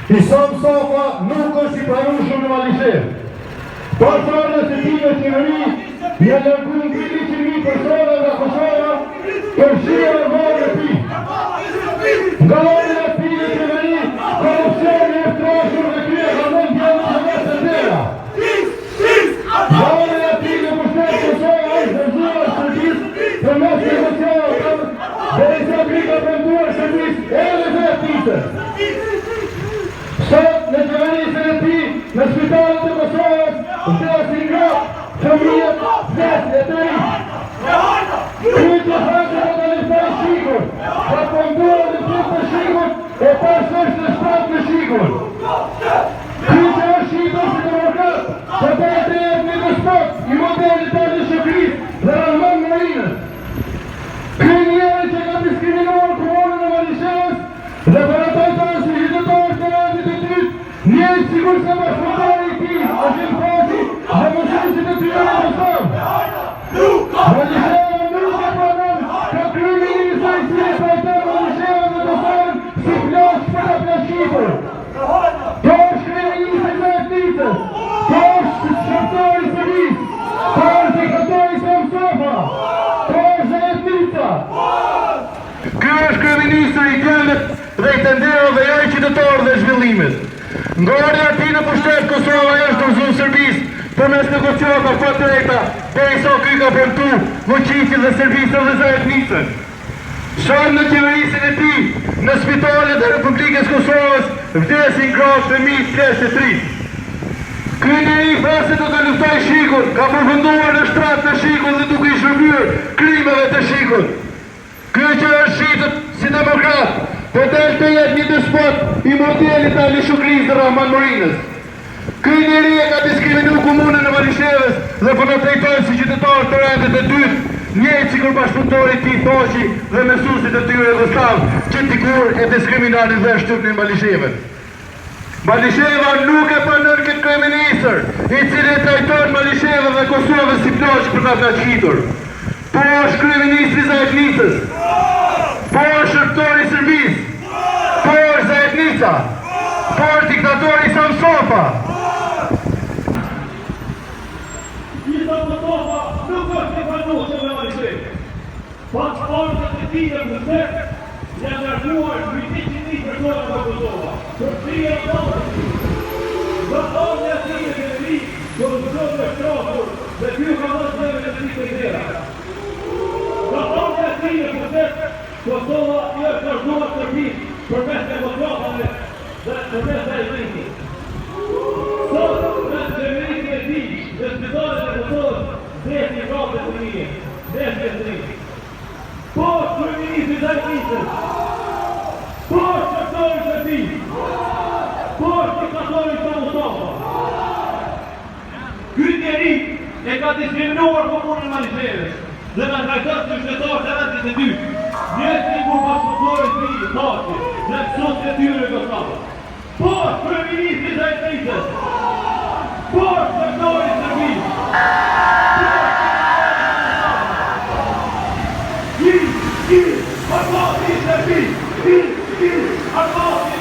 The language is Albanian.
Isa Mustafa nuk është i pranueshëm në Malishevë. Pas ardhjes së tij në qeveri, janë larguar mbi 100.000 persona nga Kosova, përfshirë edhe vëllain e tij. Nga ardhja e tij në qeveri, korrupsioni është trashur dhe ky e ka vënë djallin e vet te dera. Nga ardhja e tij në pushtet, Kosova është dorëzuar Serbisë përmes negociatave, derisa ky ka premtuar Serbisë edhe Zajednicën. Sot në qeverisjen e tij, në spitalet e Kosovës, vdesin gratë, fëmijët, pleqtë e të rinjtë. Ky që tha se do ta luftojë SHIK-un, ka premtuar luftim të SHIK-ut e tash është në shtrat me SHIK-un. Ky që është shitur si demokrat, po del të jetë një despot i modelit të Ali Shukrisë dhe Rrahman Morinës. Ky njeri që ka diskriminuar komunën e Malishevës dhe po na trajton si qytetarë të rendit të dytë, njëjtë sikurse bashkëpunëtori i tij, Hashim Thaçi dhe mësuesit e tyre në Kosovë. Malisheva nuk e pranon këtë kryeministër i cili trajton Malishevën dhe Kosovën si plaçkë për ta plaçkitur. Kjo është kryeministri i Zajednicës, kjo është shërbëtori i Serbisë, kjo është diktatori Isa Mustafa, kjo është Zajednica. Ky është kryeministri i djallit dhe i tenderëve jo i qytetarëve dhe zhvillimit. Nga ardhja e tij në pushtet Kosova i është dorëzuar Serbisë përmes negociatave pa të drejta derisa ky ka premtu Vuçiqit dhe Serbisë edhe Zajednicën. Sot në qeverisjen e tij, në spitalet e Republikës së Kosovës vdesin gratë, fëmijët, pleqtë e të rinjtë. Ky njeri tha se do të luftojë SHIK-un, ka përfunduar në shtrat me SHIK-un dhe duke i shërbyer krimeve të SHIK-ut. Ky që është shitur si demokrat, po del të jetë një despot i modelit të Ali Shukrisë dhe Rrahman Morinës. Ky njeri e ka diskriminu komunën e Malishevës dhe po na trajton si qytetarë të rendit të dytë, njëjtë sikur bashkëpunëtori i tij Thaçi dhe mësuesit e tyre jugosllavë që dikur e diskriminonin dhe e shtypnin Malishevën. Malisheva nuk e pranon këtë kryeministër, i cili e trajton Malishevën dhe Kosovën si plaçkë për ta plaçkitur. Po është kryeministri i Zajednicës. Po është shërbëtori i Serbisë. Po është Zajednica. Po është diktatori Isa Mustafa. Isa Mustafa nuk është i pranueshëm në Malishevë. Pas ardhjes së tij në pushtet, janë larguar mbi 100.000 persona nga Kosova, përfshirë edhe vëllain e tij. Nga ardhja e tij në qeveri, korrupsioni është trashur dhe ky ka vënë djemtë e tij tek dera. Nga ardhja e tij në pushtet, Kosova i është dorëzuar Serbisë përmes negociatave dhe përmes Zajednicës. Sot, në qeverisjen e tij, në spitalet e Kosovës, vdesin gratë e fëmijët, pleqtë e të rinjtë. Poshtë kryeministri i Zajednicës! Poshtë shërbëtori i Serbisë! Poshtë diktatori Isa Mustafa! Ky njeri e ka diskriminuar komunën e Malishevës dhe na trajton si qytetarë të rendit të dytë, njëjtë sikur bashkëpunëtori i tij Thaçi dhe mësuesit e tyre jugosllavë. Poshtë kryeministri i Zajednicës! Poshtë shërbëtori i Serbisë! Poshtë diktatori Isa Mustafa! Hir, hir, armati i Serbisë! Hir, hir, armati i.